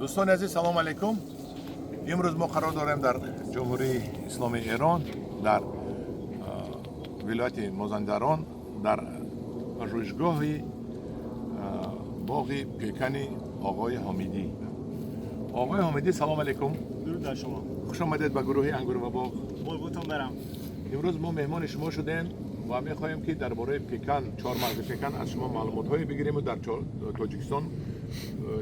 Дӯстони азиз, салом алейкум. Имрӯз мо қарор дорем дар Ҷумҳурии Исломии Эрон, дар вилояти Мозандарон, дар пажӯҳишгоҳи боғи пекани оғои Ҳомидӣ. Оғои Ҳомидӣ, салом алейкум. Дуруд бар шумо. Хуш омадед ба гурӯҳи «Ангур ва боғ». Қурбонтон барам. Имрӯз мо меҳмони шумо шудем ва мехоҳем, ки дар бораи пекан, чормағзи пекан аз шумо маълумотҳое бигирему дар Тоҷикистон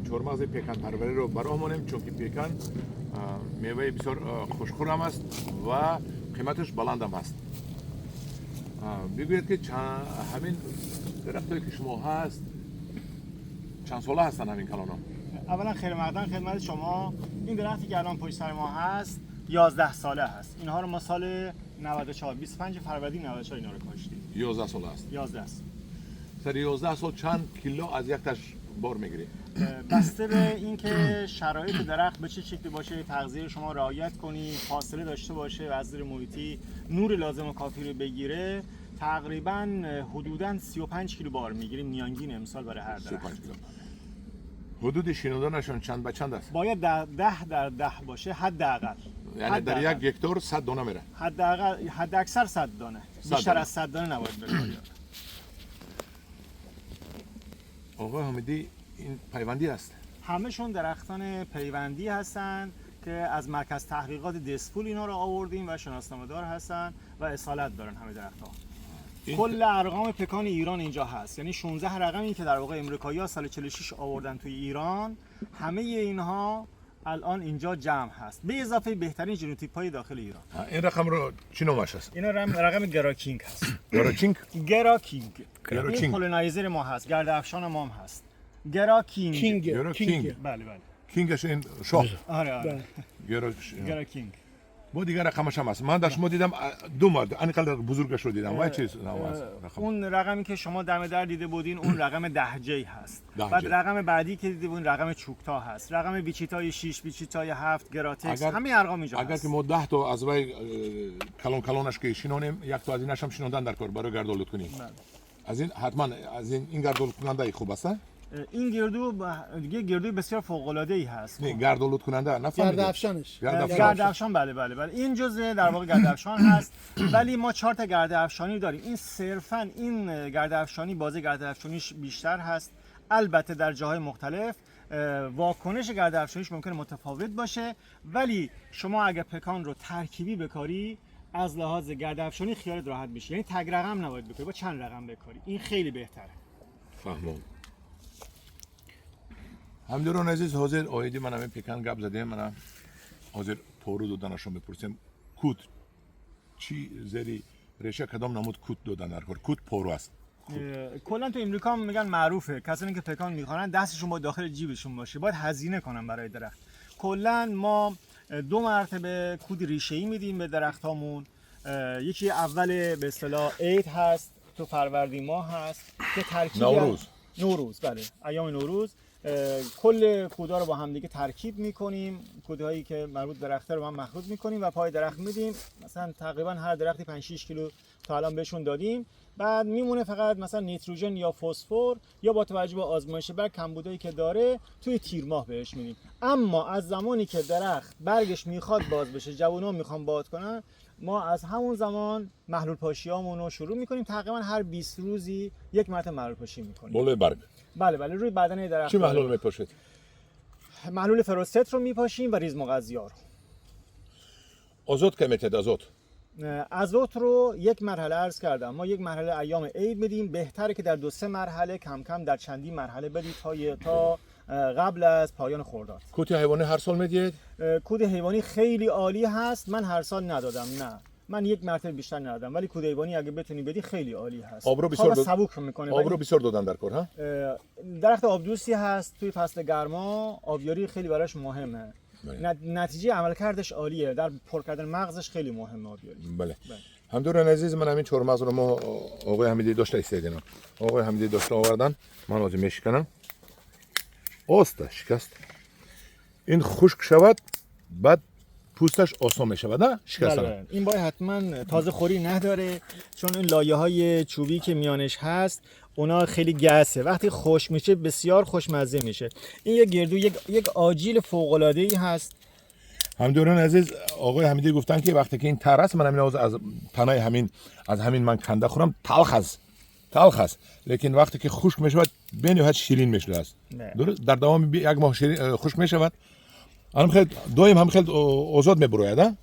чормағзи пеканпарвариро ба роҳ монем, чунки пекан меваи бисёр хушхӯрам аст ва қиматаш баландам ҳаст. Бигӯед, ки ҳамин дарахтое, ки шумо ҳаст, чанд сола ҳастанд ҳамин калоно? اولا خیر مقدم خدمت شما. این درختی که الان پشت سر ما هست 11 ساله هست. اینها رو ما سال 94، 25 فروردین 94 اینا رو کاشتیم. 11 сола аст؟ 11 است. Сари 11 сол чанд кило аз якташ бор мегиред? بسته به اینکه شرایط درخت به چه شکلی باشه، تغذیه شما رعایت کنی، فاصله داشته باشه و از نظر محیطی نور لازم و کافی رو بگیره، تقریبا حدودا 35 کیلو بار میگیریم میانگین امسال برای هر درخت. 35 кило. Ҳудуди шинонданашон чанд ба чанд аст؟ باید 10 در 10 باشه حداقل. Яъне дар 1 гектор 100 дона мера؟ حداقل، حد اکثر 100 دانه. بیشتر دانه. از 100 دانه نباید بره. آقای حمیدی، این پیوندی است؟ همشون درختان پیوندی هستن که از مرکز تحقیقات دزفول اینا رو آوردیم و شناسنامه دار هستن و اصالت دارن همه درختها. کل ارقام پکان ایران اینجا هست، یعنی 16 رقمی که در واقع امریکایی‌ها سال 46 آوردن توی ایران، همه اینها الان اینجا جمع هست، به اضافه بهترین ژنوتیپ های داخل ایران. این رقم رو چی نامش است؟ اینا رقم گراکینگ هست. گراچینگ؟ گراکینگ. گراکینگ. این pollinizer ما هست، گرده افشان ما هم هست، گراکینگ. کینگ. گرا کینگ. بله. king ش این شاه. آره. گرا گراکینگ. бо дигар рақамаш ҳам аст. Ман дар шумо дидам, ду мард ани қадар бузургашро дидам. Вай чиз ном аст рақам؟ اون رقمی که شما دم در دیده بودین، اون رقم 10 J هست. 10 بعد J. رقم بعدی که دیده بودین رقم چوکتا هست، رقم ویچیتای 6، ویچیتای 7، گراتکس، همه ارقام اینجا Агар هست. ки мо 10 то аз вай калон калонаш ки шинонем, як то аз инашам шинондан дар кор барои гардолуд кунӣ. بله. Аз ин ҳатман аз ин гардолудкунандаи хуб аст, а؟ این گردو یه گردوی بسیار فوق العاده ای هست. Не, гардолудкунанда گرده нафаҳмидед؟ افشانش. گرده گرده افشان، بله، این جزء در واقع گرده افشان هست، ولی ما چهار تا گرده افشانی داریم. این صرفا این گرده افشانی بازه گرده افشانیش بیشتر هست. البته در جاهای مختلف واکنش گرده افشانیش ممکنه متفاوت باشه، ولی شما اگر پکان رو ترکیبی بکاری، از لحاظ گرده افشانی خیالت راحت میشه. یعنی تک رقم نباید بکاری، با چند رقم بکاری، این خیلی بهتره. Фаҳмом. Ҳамдиёрони азиз, ҳозир оиди ман ҳамин пекан гап задем. Мана ҳозир пору доданашон мепурсем. Кут чӣ, зери реша кадом намуд кут додан дар кор? Кут пору аст. کلا تو امریکا هم میگن معروفه، کسانی که پکان میخورن دستشون باید داخل جیبشون باشه، باید هزینه کنن برای درخت. کلا ما دو مرتبه کود ریشه ای میدیم به درخت هامون. یکی اول به اصطلاح عید هست، تو فروردین ماه هست که ترکیب نوروز. نوروز، بله، ایام نوروز. کل کودا رو با هم دیگه ترکیب میکنیم، کودهایی که مربوط به درخته رو با هم مخلوط میکنیم و پای درخت میدیم. مثلا تقریبا هر درختی 5 6 کیلو تا الان بهشون دادیم. بعد میمونه فقط مثلا نیتروژن یا فسفر یا با توجه به آزمایش برگ کمبودایی که داره، توی تیر ماه بهش میدیم. اما از زمانی که درخت برگش میخواد باز بشه، جوونا میخوان باد کنن، ما از همون زمان محلول پاشیامون رو شروع میکنیم. تقریبا هر 20 روزی یک مرتبه محلول پاشی میکنیم. Болои барг؟ بله، روی بدنه درخت. Чӣ маҳлул мепошед؟ محلول فروست رو میپاشیم و ریز مغذی ها رو. Озот ка метиҳад, азот؟ ازوت رو یک مرحله عرض کردم، ما یک مرحله ایام عید میدیم. بهتره که در دو سه مرحله، کم کم در چندین مرحله بدید تا قبل از پایان خرداد. Кути ҳайвонӣ ҳар сол медиҳед؟ کود حیوانی خیلی عالی هست. من هر سال ندادم، نه، من یک مرتبه بیشتر ندادم، ولی کود حیوانی اگه بتونی بدی خیلی عالی هست. آبرو بسیار خواب سبک رو میکنه. آبرو بисёр додан дар кор, ҳа؟ درخت آبدوستی هست، توی فصل گرما آبیاری خیلی براش مهمه. نتیجه عملکردش عالیه، در پر کردن مغزش خیلی مهمه آبیاری. Бале. Ҳамдиёрони азиз, ман ҳамин чормағзро мо оғои Ҳамидӣ дошта истединам, оғои Ҳамидӣ дошта овардан. Ман ҳозир мешиканам, оста шикаст. Ин хушк шавад, баъд پوستش آسان میشه نه شکستن. بله. این باید حتما تازه خوری نداره، چون این لایه های چوبی که میانش هست اونا خیلی گسه، وقتی خشک میشه بسیار خوشمزه میشه. این یک گردو، یک آجیل فوق العاده ای هست. همدوران عزیز، آقای حمیدی گفتن که وقتی که این تر است، من همین از تنای همین از همین من کنده خورم، تلخ است، تلخ است، لیکن وقتی که خشک میشود بنیاد شیرین میشه است. درست در دوام یک ماه شیرین خشک میشود. هم خیلی دویم هم خیلی آزاد میبروید.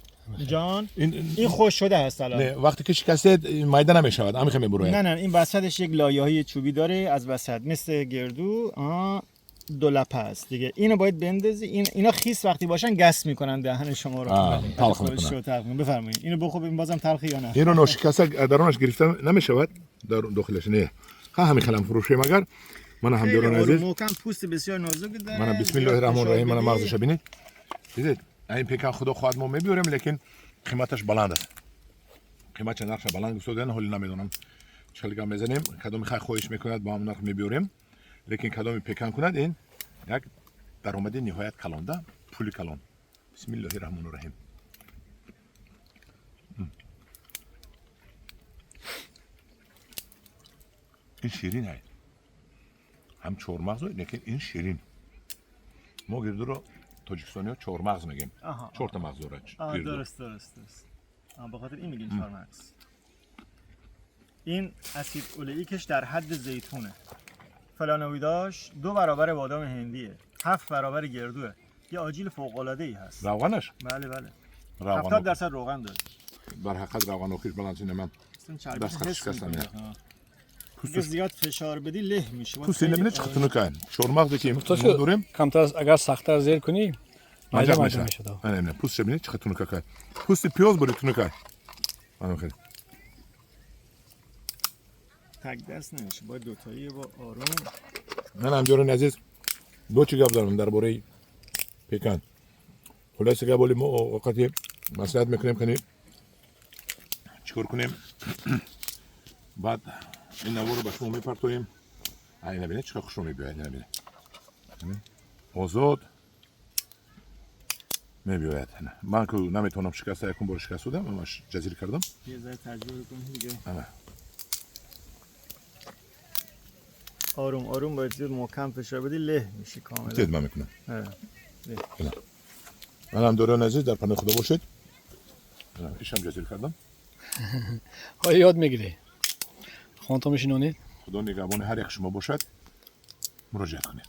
جان این خشک شده است الان. نه وقتی که شکسته میده نمیشود، هم خیلی میبروید. نه نه این وسطش یک لایه‌های چوبی داره از وسط مثل گردو، دو لپه است دیگه. اینو باید بندازی. اینا خیس وقتی باشن گس میکنن دهن شما رو، تلخ میکنن. بفرمایید اینو بخور ببین بازم تلخی یا نه. اینو نوشکسته درونش گرفته نمیشود در داخلش. نه همین خلم فروشی مگر من هم دوران عزیز محکم پوست بسیار نازک داره. من بسم الله الرحمن الرحیم. من مغزش ببینید، دیدید این پیکان خدا خواهد ما میبریم، لیکن قیمتش بلند است. قیمتش نرخش بلند گفتن، حالا نمیدونم چه گام میزنیم، کدوم خواهی خواهش میکند با هم نرخ میبریم، لیکن کدوم پیکان کند این یک درآمد نهایت کلان ده، پول کلان. بسم الله الرحمن الرحیم. این شیرین هست، هم چهارمغز، لیکن این شیرین. ما گردو رو تاجیکستانی ها چهارمغز میگیم. چهار تا مغز داره. درست درست درست. به خاطر این میگیم چهارمغز. این اسید اولئیکش در حد زیتونه. فلانویداش 2 برابر بادام هندیه، 7 برابر گردوه. یه آجیل فوق العاده ای هست. روغنش؟ بله بله. 70% روغن داره. بر حقیقت روغن اخیش بلند اینه من. دست شکستم. پوست زیاد فشار بدی له میشه. پوست نمیده چه تنکه. چهارمغز که ما داریم کمتر اگر سخت‌تر زیر کنی مجاب میشه. نه نه پوست ببینید چه تنکه. پوست پیاز بری تنکه. من خیلی تک دست نمیشه، باید دوتایی با آروم. من هم جوران عزیز دو چی گپ دارم درباره پیکان. خلاصه گپ ولی ما وقتی مصلحت میکنیم کنیم چیکار کنیم، بعد این نوار رو به شما میپرتویم. این ببینید چقدر خوش میبیاید. این ببینید آزاد میبیاید. من که نمیتونم شکسته، یکم بار شکست بودم اما جزیره کردم. یه ذره تجربه کنیم دیگه. آروم آروم باید زیاد محکم فشار بدی له میشه کاملا. تید من میکنم. من هم دوران عزیز در پناه خدا باشید. ایشم جزیره کردم. ها یاد میگیری. خانتو میشینونید. خدا نگهبان هر یک شما باشد. مراجعه کنید.